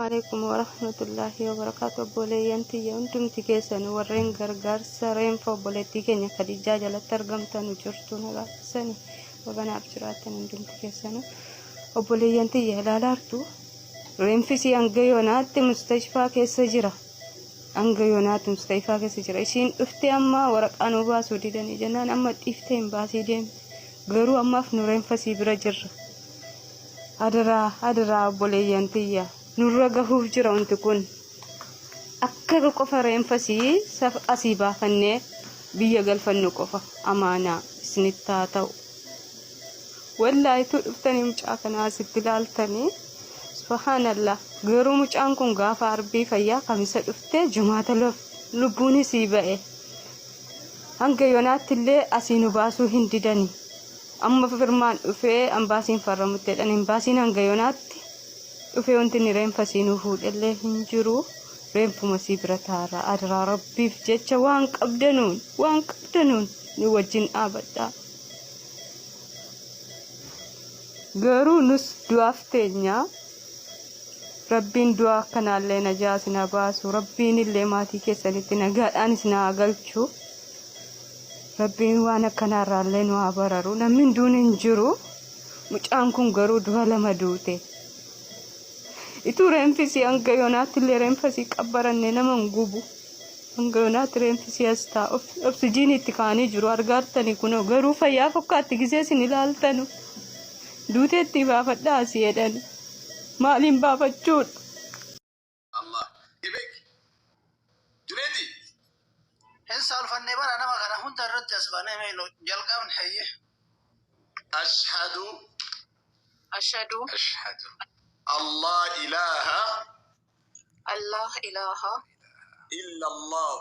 Alaikum warahmatullaahi wabarakaatu. Obboleeyyan tiyya hundumti keessanuu warreen gargaarsa reenfa obboleettii keenya Khadijaa jalatti argamtanu jirtu, nagaa keessani? Baganaaf jiraattan hundumti keessanuu. Obboleeyyan tiyya, ilaalaartu, reenfisii hanga yoonaatti mustashfaa keessa jira. Hanga yoonaatti mustashfaa keessa jira. Isiin dhuftee amma waraqaa nuu baasuu didanii jennaan amma dhiiftee hin baasii deemte. Garuu ammaaf nu reenfasii bira jirra. Adaraa, adaraa, obboleeyyan tiyya, nurra gahuuf jira wanti kun. Akka qofa reenfasii asii baafannee biyya galfannu qofa amaanaa isinitti haa ta'u. Wallaahi tu dhuftanii mucaa kanaa asitti ilaaltanii, subhaanallah. Garuu mucaan kun gaafa Arbii fayyaa, Kamisa dhuftee Jumaata lubbuun isii ba'e. Hanga yoonaatti illee asii nu baasuu hin didani. Amma firmaan dhufee ambaasiin farramutti jedhan. Ambaasiin hanga yoonaatti dhufee wanti inni reenfa isii nu fuudhellee hin jiru. Reenfuma isii bira taarra. Adaraa, Rabbiif jecha waan qabdanuun, waan qabdanuun nu wajjin dhaabadhaa. Garuu nus du'aaf teenya. Rabbiin du'a akkanaallee najaa isin haa baasu. Rabbiin illee maatii keessanitti nagaadhaan isin haa galchu. Rabbiin waan akkanaarraallee nu haa bararu. Namni hin duune hin jiru. Mucaan kun garuu du'a lama duute. Ituu reenfisii hanga yoonaatti illee reenfasii qabbaranne nama hin gubu. Hanga yoonaatti reenfisii as ta'a. Oksijiinii itti kaa'anii jiru, argaartanii kunoo. Garuu fayyaa fokkaatti gisee isin ilaaltanu. Duuteetti baafadhaa asii jedhani. Maaliin baafachuudha? Allah beek Juneedi. Hin saalfanne bara nama kana hunda irratti as baanee meenu jalqabne hayye. Ashhadu. Ashhadu. Ashhadu. Allah ilaha. Allah ilaha. Illa Allah.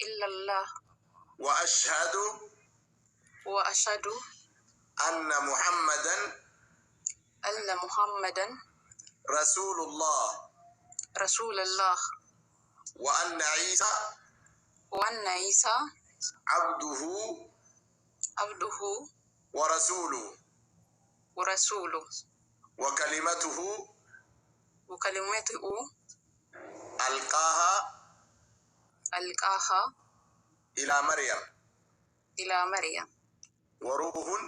Illa Allah. Wa ashhadu. Wa ashhadu. Anna Muhammadan. Anna Muhammadan. Rasulullah. Rasulallah. Wa anna Isa. Wa anna Isa. Abduhu. Abduhu. Wa rasuluhu. Wa rasuluhu. Wa kalimatuhu. Wa kalimatuhu. Alqaaha. Alqaaha. Ila Maryam. Ila Maryam. Wa ruuhun.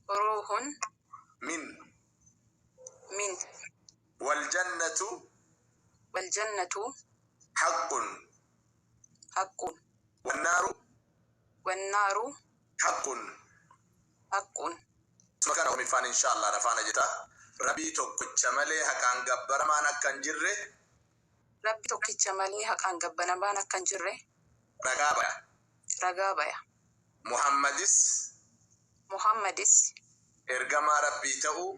Ruuhun. Min. Min. Wal jannatu. Wal jannatu. Haqqun. Haqqun. Wan naaru. Wan naaru. Haqqun. Haqqun. Kana Oromiffaan inshallah na faana jeta. Rabbii tokkicha malee haqaan gabbaramaan akka hin jirre. Rabbi tokkicha malee haqaan gabbaramaan akka hin jirre. Ragaa baya. Ragaa baya. Muhammadis. Muhammadis. Ergamaa Rabbii ta'uu.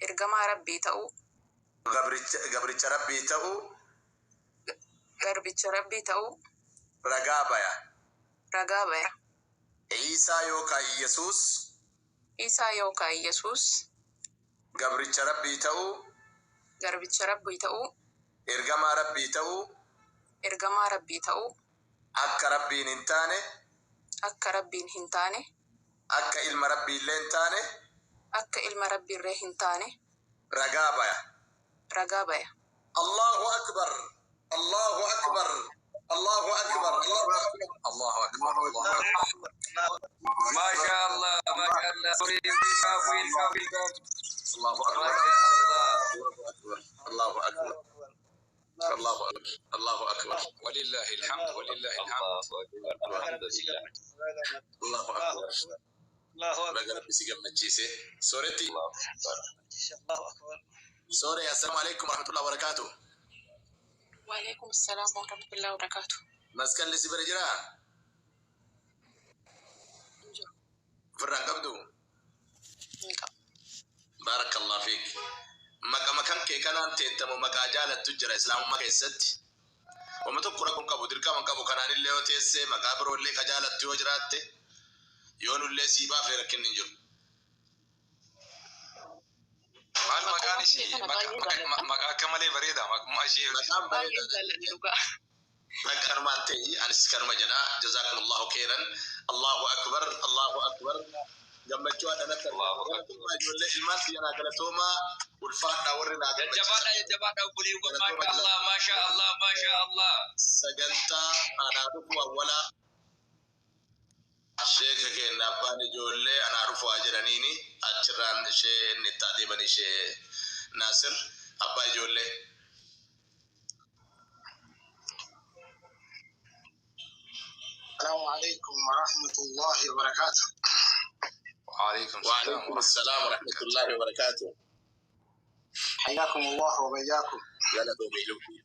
Ergamaa Rabbii ta'uu. Gabricha Rabbii ta'uu. Garbicha Rabbii ta'uu. Ragaa baya. Ragaa baya. Iisaa yookaan Yesuus. Isaa yookaan Yesuus. Gabricha Rabbii ta'uu. Garbicha Rabbii ta'uu. Ergamaa Rabbii ta'uu. Ergamaa Rabbii ta'uu. Akka Rabbiin hin taane. Akka Rabbiin hin taane. Akka ilma Rabbii illee hin taane. Akka ilma Rabbiirree hin taane. Ragaa baya. Ragaa baya. Allahu akbar, Allahu akbar, Allahu akbar, Allahu akbar. Allahu akbar, Allahu akbar. ما شاء الله، ما شاء الله. Welcome, welcome, welcome. Allahu akbar. ما شاء الله. Allahu akbar, Allahu akbar, Allahu akbar. ولله الحمد، ولله الحمد. الله أكبر، الحمد لله. Allahu akbar. Allahu Baga akbar. Rabbi si gammachiise. Sooretti. الله أكبر. Allahu akbar. Soore, assalaamu alaikum warahmatullahi wabarakatuh. وعليكم السلام ورحمة الله وبركاته. Maskalli si bira jiraa? Ofirraan qabdu? Hin qabu. Barakallah fiik. Maqama kan kee kanaan teettamu maqaa jaalattu jira Islaamummaa keessatti? Wama tokko rakkoon qabu, dirqama hin qabu. Kanaanillee yoo teesse, maqaa biroollee ka jaalattu yoo jiraatte, yoo nullee sii baafne rakkinni hin jiru. Maal maqaan Maquma ishii? kee kana baay'ee jaalladha. Maqaa akka malee bareeda maqummaa ishee. Maqaan Baay'ee bareedaadha. jaalladha dhugaa. Kanumaan ta'e anis kanuma jedha. Jazakumullahu khairan. Allahu akbar, Allahu akbar. Gammachuu addanatti Allahu argama. akbar. Ijoollee ilmaan xiyyanaa galatoomaa. Ulfaadhaa warri naa Jajjabaadhaa gammachiisan. jajjabaadhaa obboleewwan. Galatooma Maasha Allah maasha Allah maasha Allah. Sagantaa anaa dhufu awwalaa sheeka keenya abbaan ijoollee anaa dhufu haa jedhaniini achirraan ishee inni itti adeeman ishee Naasir abbaa ijoollee. السلام عليكم ورحمة الله وبركاته. وعليكم السلام وعليكم ورحمة السلام الله ورحمة وبركاته. الله وبركاته. حياكم الله وبياكم. Galatoomii lubbuu.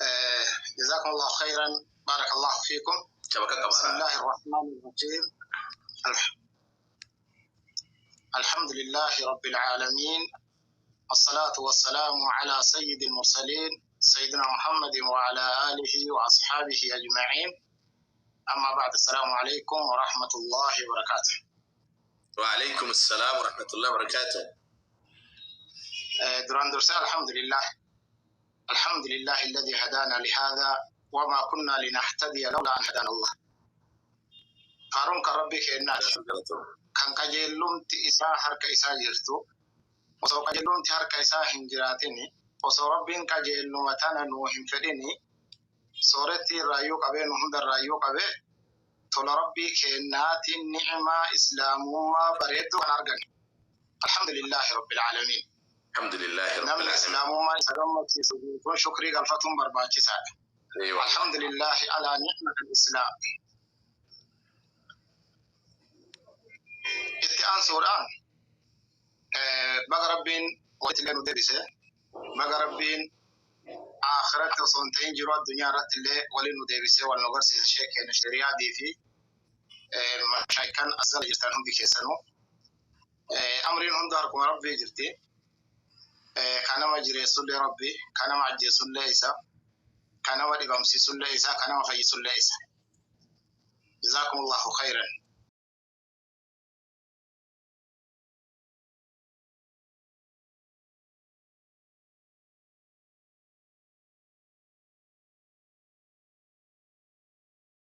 آه جزاكم الله خيرا، بارك الله فيكم. Shabaka بسم qabaara. الله الرحمن الرحيم. الحمد لله رب العالمين، والصلاة والسلام على سيد المرسلين سيدنا محمد وعلى آله وأصحابه أجمعين. أما بعد، السلام عليكم ورحمة الله وبركاته. وعليكم السلام ورحمة الله وبركاته. Duraan dursee الحمد لله، الحمد لله الذي هدانا لهذا وما كنا لنهتدي لولا أن هدانا الله. Faaruun kan Rabbii keenyaati. Kan qajeellumti isaa harka isaa jirtu, osoo qajeellumti harka isaa hin jiraatini, osoo Rabbiin qajeelluma tana nuu hin fedhini, sooretti irraayyuu qabee nu hunda irraayyuu qabee tola Rabbii kennaatiin ni'imaa islaamummaa bareedduu kan arganne. الحمد لله رب العالمين. الحمد لله رب Namni العالمين. islaamummaa isa gammachiisu guutuun shukrii galfatuun barbaachisaadha. أيوة. الحمد لله على نعمة الإسلام. Itti aansuudhaan baga Rabbiin walitti illee nu deebise, baga Rabbiin akhiratti osoo hin ta'in jiru addunyaa irratti illee waliin nu deebisee wal nu garsiise sheekeena shari'aadii fi mashaayikan as jala jirtan hundi keessanuu. Amriin hunda harkuma Rabbii jirti. Kan nama jireessullee Rabbi, kan nama ajjeesullee isa, kan nama dhibamsiisullee isa, kan nama fayyisullee isa. جزاكم الله خيرا.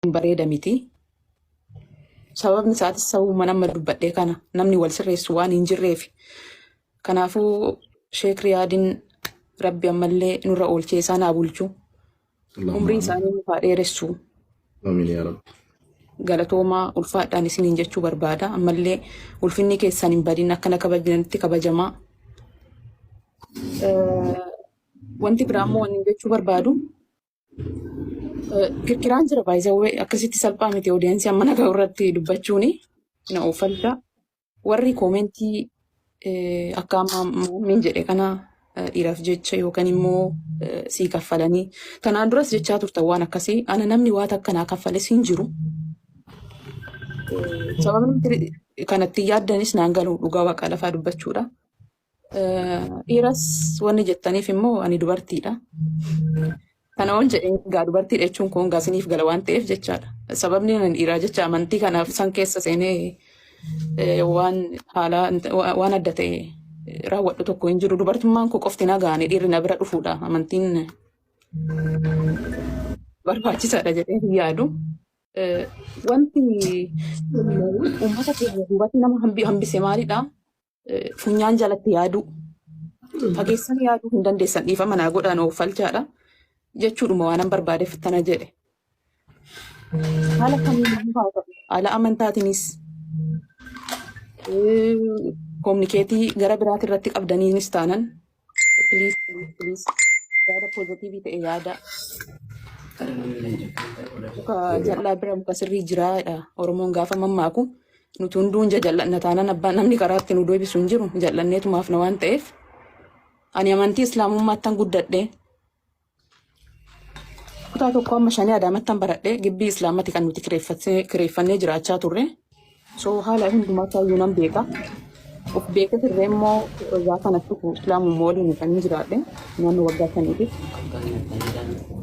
Bareeda miti. Sababni isaatis sababuma nama dubbadhee kana namni wal sirreessu waan hin jirreef. Kanaafuu Sheek Riyaadiin Rabbi ammallee nurra oolchee isaan haa bulchu. Umrii isaanii nuuf haa dheeressu. آمين يا رب. Galatoomaa ulfaadhaan isiniin jechuu barbaada. Ammallee ulfinni keessan hin badin akkana kabajanitti kabajamaa. Wanti biraa immoo wanni jechuu barbaadu kirkiraan jira baay'isawwee akkasitti salphaa miti audience amma nagaa irratti dubbachuuni na oofalcha. Warri comment akka amma muummiin jedhe kana dhiiraaf jecha yookaan immoo sii kaffalanii kanaan duras jechaa turtan waan akkasii ana namni waan akkanaa kaffales hin jiru. Sababni kanatti yaaddanis naan galu dhugaa waaqa lafaa dubbachuudha. Dhiiras wanni jettaniif immoo ani dubartiidha. Kana ol jedhee gaa dubartiidha jechuun kun gaa isiniif gala waan ta'eef jechaadha. Sababni ani dhiiraa jecha amantii kanaaf san keessa seenee waan haala waan adda ta'e raawwadhu tokko hin jiru. Dubartummaan koo qofti na gaane dhiirri na bira dhufuudha. Amantiin barbaachisaadha jedhee hin yaadu. Wanti uummata keenya duubatti nama hambise maalidha? Funyaan jalatti yaaduu. Fageessanii yaaduu hin dandeessan dhiifama naa godhaan ooffalchaadha. Jechuudhuma waan barbaadeef tana jedhe. Haala kamiin haa ta'u, haala amantaatiinis communicate gara biraati irratti qabdaniinis taanan please, please, yaada positive ta'e yaada. Muka jal'aa bira muka sirrii jiraadha. Oromoon gaafa mammaaku nuti hunduun jajal'anna taanan abbaan namni karaatti nu deebisu hin jiru jal'anneetumaaf na waan ta'eef ani amantii islaamummaattan guddadhe kutaa tokko amma shanii adaamattan baradhe gibbii islaamatti kan nuti kireeffannee jiraachaa turre. So haala hundumaa taayyuu nan beeka. Of beeka turre immoo gaafa natti dhufu islaamummaa waliin kan inni jiraadhe naannoo waggaa 5tiif.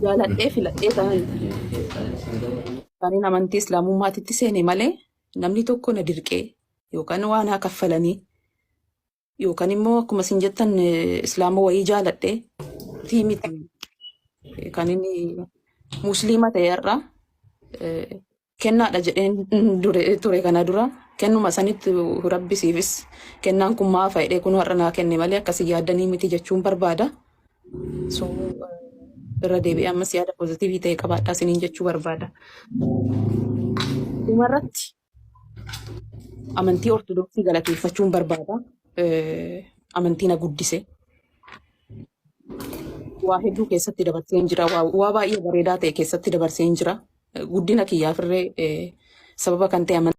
Jaaladhee filadhee kan amantii islaamummaatitti seene malee namni tokko na dirqee yookaan waan haa kaffalanii yookaan immoo akkuma isin jettan islaama wayii jaaladhee miti kan inni musliima ta'e irraa kennaadha jedheen ture kana dura. Kennuma sanitti Rabbi siifis kennaan kun maa fa'edhee kun har'a naa kenne malee akkasii yaaddanii miti jechuun barbaada. So irra deebi'ee ammas yaada positive ta'e qabaadhaa isiniin jechuu barbaada. Dhumarratti amantii Ortodoksii galateeffachuun barbaada. Amantii na guddise. Waa hedduu keessatti dabarsee hin jira. Waa baay'ee bareedaa ta'e keessatti dabarsee hin jira. Guddina kiyyaafirree sababa kan ta'e amantii.